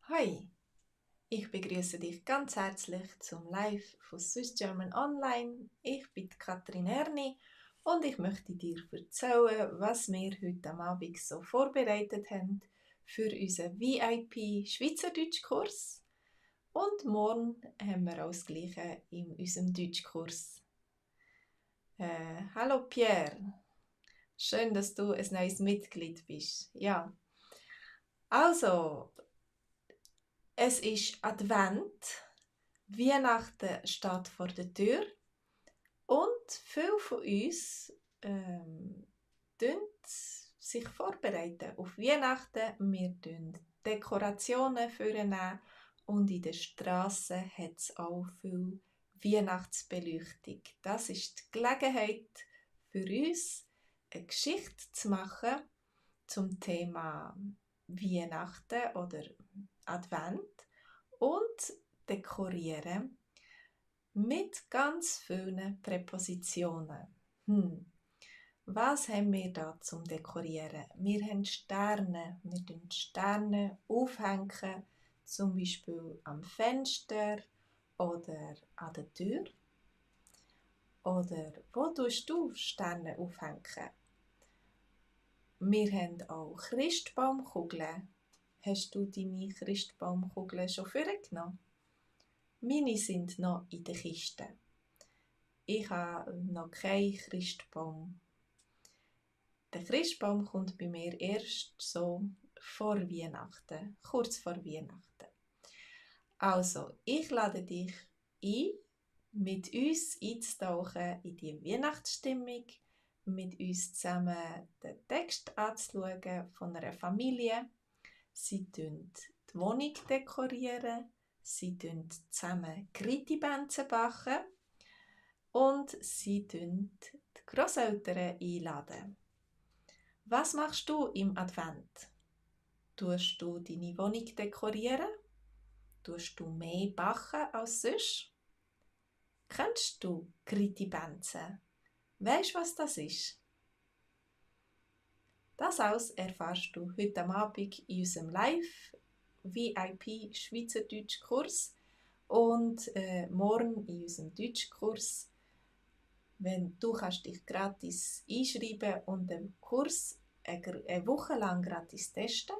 Hi, ich begrüße dich ganz herzlich zum Live von Swiss German Online. Ich bin Katrin Erni und ich möchte dir erzählen, was wir heute am Abend so vorbereitet haben für unseren VIP Schweizerdeutschkurs. Und morgen haben wir auch das Gleiche in unserem Deutschkurs. Hallo Pierre, schön, dass du ein neues Mitglied bist. Ja, also, es ist Advent. Weihnachten steht vor der Tür und viele von uns tun sich vorbereiten auf Weihnachten. Wir tun Dekorationen vornehmen und in den Strassen hat es auch viel Weihnachtsbeleuchtung. Das ist die Gelegenheit für uns, eine Geschichte zu machen zum Thema Weihnachten oder Advent und dekorieren mit ganz vielen Präpositionen. Was haben wir da zum Dekorieren? Wir haben Sterne. Wir tun Sterne aufhängen, zum Beispiel am Fenster oder an der Tür. Oder wo tust du Sterne aufhängen? Wir haben auch Christbaumkugeln. Hast du deine Christbaumkugeln schon vorgenommen? Meine sind noch in der Kiste. Ich habe noch keinen Christbaum. Der Christbaum kommt bei mir erst so vor Weihnachten, kurz vor Weihnachten. Also, ich lade dich ein, mit uns einzutauchen in die Weihnachtsstimmung, mit uns zusammen den Text anzuschauen von einer Familie. Sie dekorieren die Wohnung, sie zusammen Kritibänze backen und sie laden die Grosseltern einladen. Was machst du im Advent? Tust du deine Wohnung dekorieren? Tust du mehr backen als sonst? Kennst du Kritibänze? Weisst du, was das ist? Das alles erfährst du heute Abend in unserem Live VIP Schweizerdeutsch Kurs und morgen in unserem Deutschkurs. Wenn du kannst dich gratis einschreiben und den Kurs eine Woche lang gratis testen.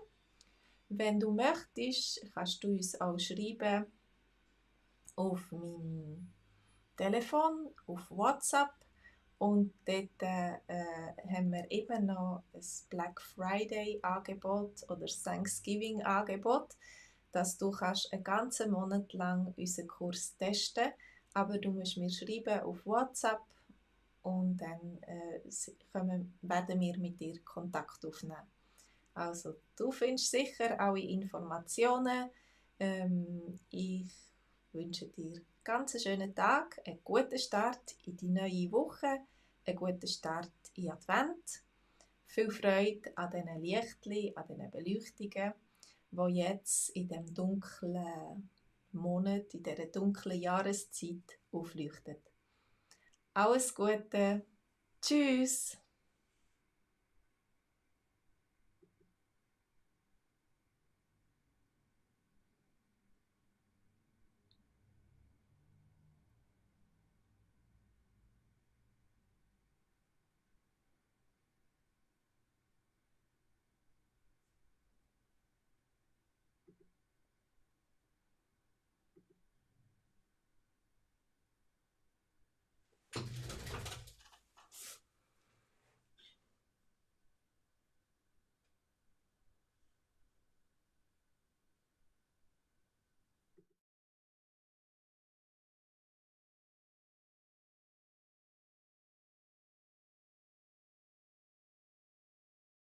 Wenn du möchtest, kannst du uns auch schreiben auf meinem Telefon, auf WhatsApp. Und dort haben wir eben noch ein Black Friday Angebot oder Thanksgiving Angebot, dass du kannst einen ganzen Monat lang unseren Kurs testen. Aber du musst mir schreiben auf WhatsApp und dann werden wir mit dir Kontakt aufnehmen. Also, du findest sicher alle Informationen. Ich wünsche dir einen ganz schönen Tag, einen guten Start in die neue Woche, einen guten Start in Advent. Viel Freude an diesen Lichtchen, an diesen Beleuchtungen, die jetzt in diesem dunklen Monat, in dieser dunklen Jahreszeit aufleuchten. Alles Gute, tschüss!